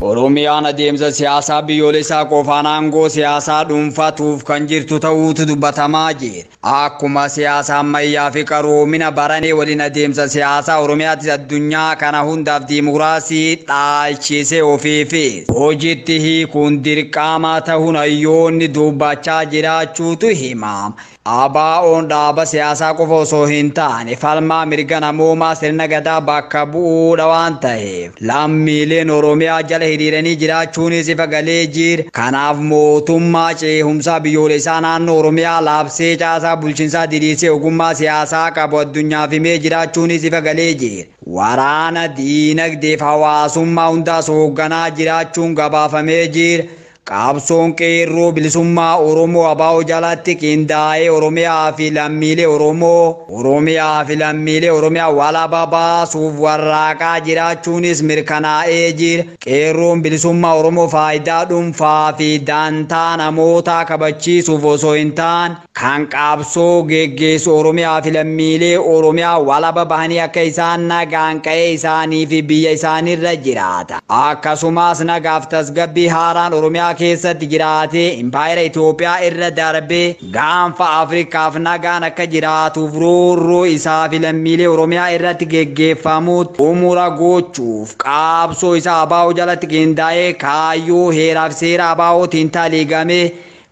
Oromiyaan adeemsa siyaasaa biyyoolessaa qofaan aangoo siyaasaa dhuunfatuuf kan jirtu ta'uutu dubbatamaa jira. Akkuma siyaasa ammayyaa fi qaroomina baranee waliin adeemsa siyaasaa Oromiyaattis addunyaa kana hundaaf diimokiraasii dhaalchisee ofiifis hojiitti hiikuun dirqama ta'uun hayyoonni dubbachaa jiraachuutu hima. ABO'n dhaaba siyaasaa qofa osoo hin taane falmaa mirga namoomaa sirna gadaa bakka bu'uudha waan ta'eef lammiileen Oromiyaa jala hiriiranii jiraachuunis ifa galee jira. Kanaaf mootummaa ceehumsaa biyyoolessaa naannoo Oromiyaa laabsee caasaa bulchiinsaa diriirsee ogummaa siyaasaa qabu addunyaaf himee jiraachuunis ifa galee jira. Waraana diinagdeef hawaasummaa hundaas hoogganaa jiraachuun gabaafamee jira. Qabsoon qeerroo bilisummaa Oromoo ABO jalatti qindaa'ee Oromiyaa fi lammiilee Oromoo Oromiyaa fi lammiilee Oromiyaa walaba baasuuf warraaqaa jiraachuunis mirkanaa'ee jira. Qeerroon bilisummaa Oromoo faayidaa dhuunfaa fi dantaa namootaa kabachiisuuf osoo hin taane kan qabsoo geggeessu Oromiyaa fi lammiilee Oromiyaa walaba bahanii akka isaan nagaan qa'ee isaanii fi biyya isaaniirra jiraata. Akkasumas nagaaf tasgabbii haaraan Oromiyaa keessatti jiraatee impaayera Itoophiyaa irra darbee gaanfa Afrikaaf nagaan akka jiraatuuf roorroo isaa fi lammiilee Oromiyaa irratti geggeeffamuutti xumura gochuuf qabsoo isaa ABO jalatti qindaa'ee kaayyoo heeraaf seera ABOtiin taliigamee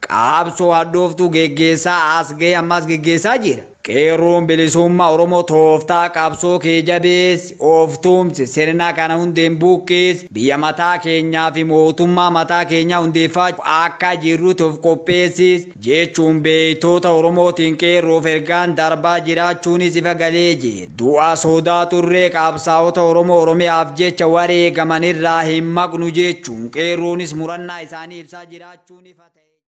qabsoo hadhooftuu geggeessaa as ga'e ammas geggeessaa jira. Qeerroon bilisummaa Oromoo tooftaa qabsoo kee jabeessi of tumsi sirna kana hundeen buqqeessi biyya mataa keenyaa fi mootummaa mataa keenyaa hundeeffachuu akka jirrutti of qopheessis jechuun beektoota Oromootiin qeerroof ergaan darbaa jiraachuunis ifa galee jira. Du'a sodaa turree qabsaa'ota Oromoo Oromiyaaf jecha wareegamanirraa hin maqnu jechuun qeerroonis murannaa isaanii ibsaa jiraachuun ifa ta'e.